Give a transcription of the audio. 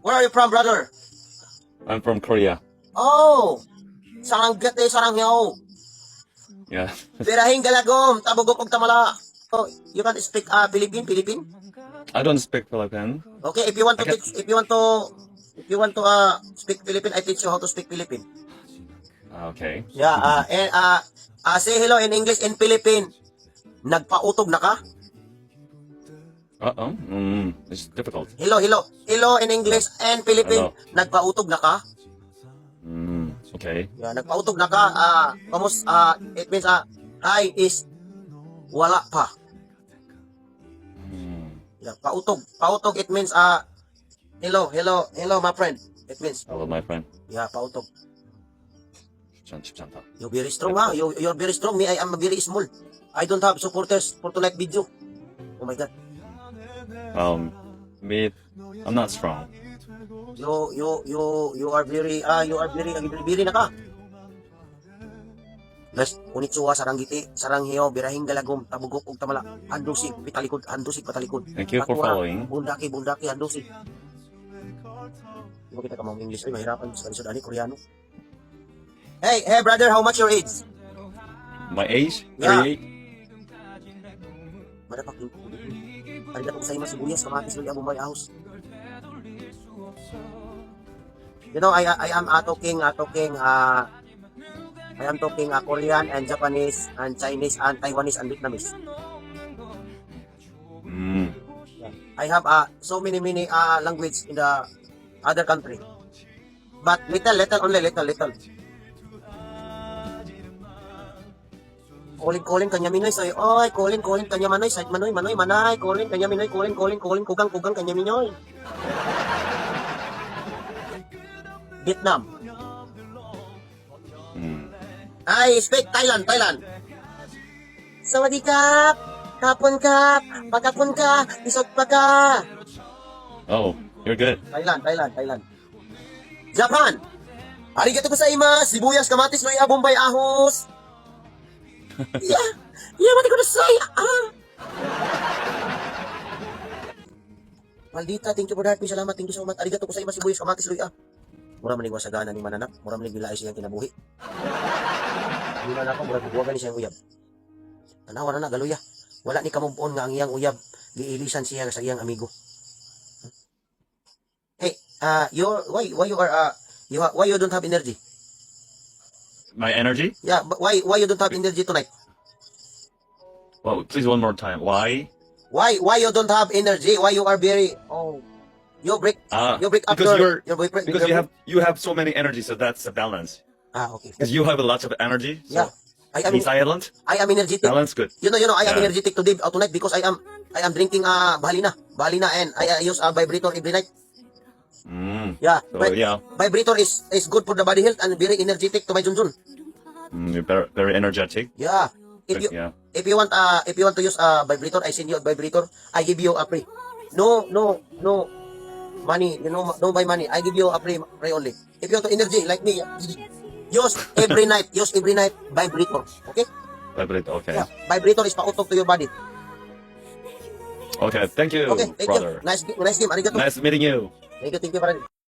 Where are you from, brother? I'm from Korea. Oh, 사랑게테 사랑해요. Yeah. Birahing galagom, tabugok og tamala. Oh, you can speak Philippine, Philippine? I don't speak Philippine. Okay, if you want to I can- teach, if you want to speak Philippine, I teach you how to speak Philippine. Okay. Yeah, and say hello in English in Philippine. Nagpautog na ka? Uh-oh. It's difficult. Hello, hello. Hello in English and Philippine. Hello. Nagpautog na ka? Okay. Yeah, nagpautog na ka. Kamus, it means hi is wala pa. Yeah, pautog. Pautog, it means hello, hello, hello, my friend. It means Hello, my friend. Yeah, pautog. 쉽지 않, 쉽지 않다. You're very strong, ha? You're very strong. Me, I am very small. I don't have supporters for tonight video. Oh my God. Me, I'm not strong. You are very, very, very na ka. Guys, konnichiwa, 사랑게테, 사랑해요, birahing galagom, tabugok og tamala, handusig, pitalikod, handusig, patalikod. Thank you for Patura, following. Bundaki, bundaki, handusig. Di ba kita ka English? Ay, mahirapan sa lisod ani, Koreano. Hey, hey brother, how much your age? My age? Yeah. 38? Madapak yung arigato gozaimasu, sibuyas, kamatis, luya, bombay, ahos. You know, I am talking Korean and Japanese and Chinese and Taiwanese and Vietnamese. I have so many, many language in the other country. But little, little, only little, little. Calling, calling, kanya minoy, say, oy, calling, calling, kanya manoy, say, manoy, manoy, manay, calling, kanya minoy, calling, calling, calling, kugang, kugang, kanya minoy. Vietnam. I speak Thailand, Thailand. สวัสดีครับ ขอบคุณครับ ปะกะคุณka, isot pa ka. Oh, you're good. Thailand, Thailand, Thailand. Japan. ありがとう gozaimasu, sibuyas, kamatis, luya, bombay, ahos. Yeah, 待ってください. Ah. Maldita, thank you for that. Salamat, thank you so much. ありがとう gozaimasu, sibuyas, kamatis, luya. Mura man wasagana ni mananak, mura man gilaay siyang kinabuhi. Hindi na ako, mura buwagan ni siyang uyab. Tanawa na na, galuya. Wala ni ka-move on nga ang iyang uyab, giilisan siya sa iyang amigo. Hey, you why you are you why you don't have energy? My energy? Yeah, but why you don't have energy tonight? Well, please one more time. Why? Why you don't have energy? Why you are very, oh, you break Ah, you break up because your you're your boyfriend because you have so many energy, so that's a balance. Ah, okay. Because you have a lot of energy. So Yeah. I am be silent. I am energetic. Balance good. I am energetic today tonight because I am drinking bahalina, bahalina and I use a vibrator every night. Yeah. So yeah, Vibrator is good for the body health and very energetic to my junjun. You're very, very energetic. Yeah. If you if you want to use a vibrator, I send you a vibrator. I give you a free. No money, no buy money. I give you a free, free only. If you want to energy like me, use every night, use every night vibrator. Okay? Vibrator. Okay. Yeah. Vibrator is pautog to your body. Okay. Thank you, Okay, thank brother. you. Nice, nice game. ありがとう. Nice meeting you. Thank you, brother.